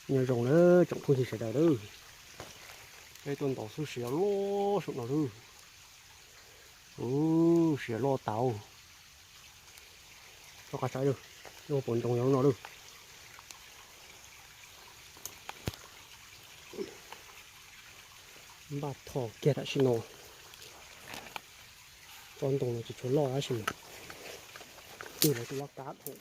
Nyob zoo na tsoom phooj ywg sawv daws lawm, peb tuaj ntaus xub siav loj saum no lawm. Ub, siav loj tas. Txhob qab saib lawm, lub hauv paus ntoo yog lub no lawm. Npaj tho kiag tam sim no. Tsob ntoo no tsis tshua loj tab sis mas twb lawv tus loj kab dhau.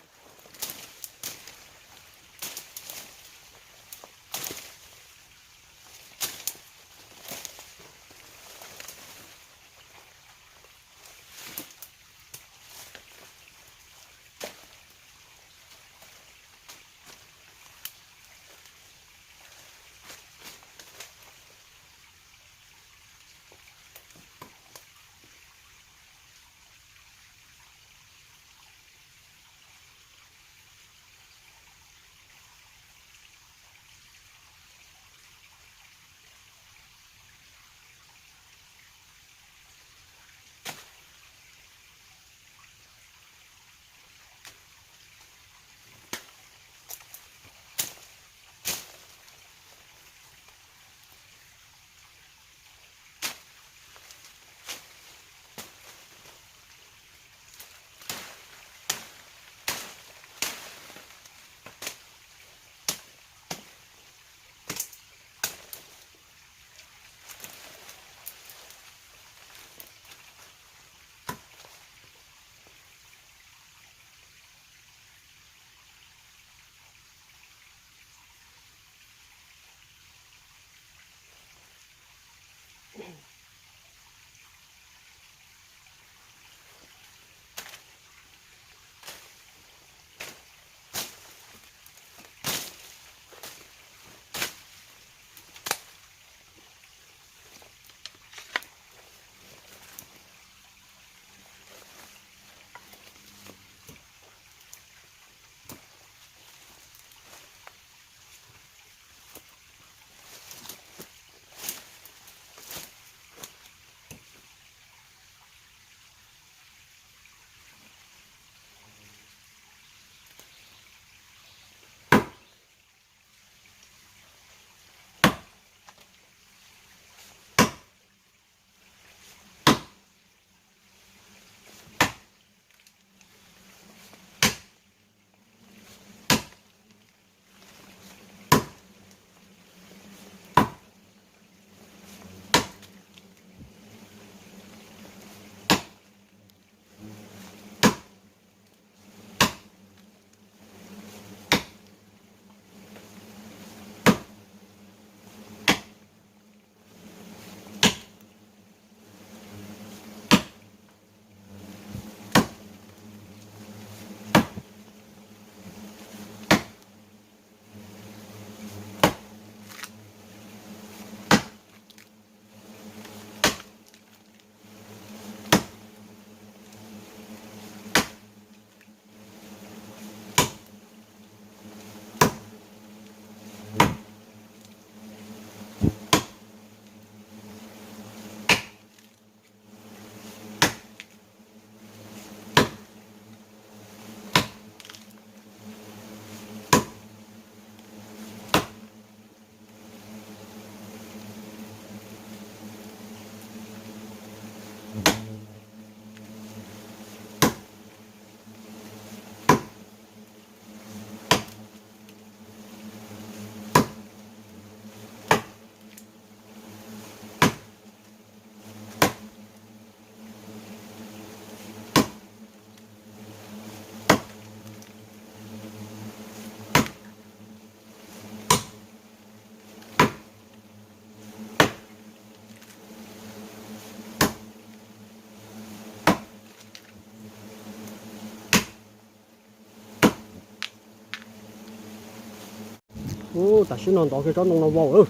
Ub, tam sim no ntov kiag tsob ntoo no vau lawm.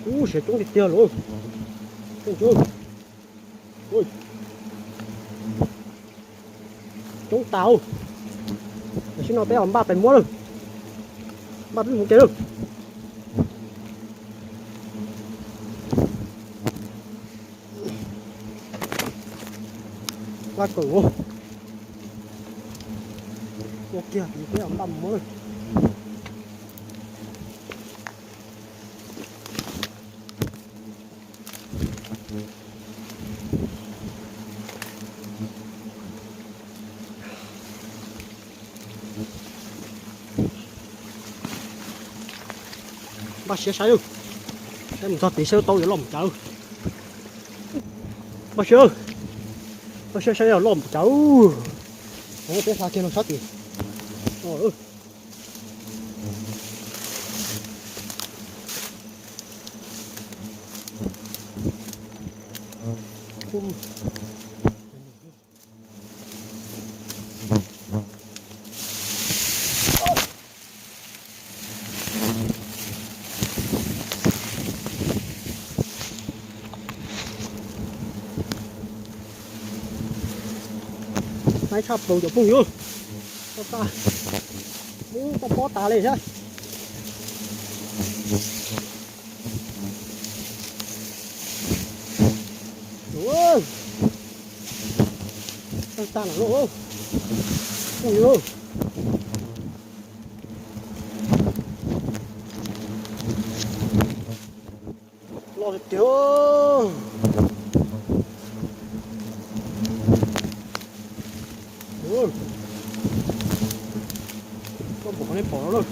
Ub, siav coob tiag tiag lawm. Coob tas. Tam sim no peb npaj pes muab lawm. Npaj peb mus ke lawm. Laj kawm. Ua kiag peb npaj mus muab lawm. Npaj siab saib, saib mus txog tid saib tau yuav loj mus cas. Npaj siab, npaj siab saib yog loj mus cas. Peb hla kiag no sab tid. Nab tshaj plaws cov phooj ywg. Toj pob tas li thiab. Tag lawm lauj. Phooj ywg, loj tiag tiag. Koj pom qhov nej pom no lawm.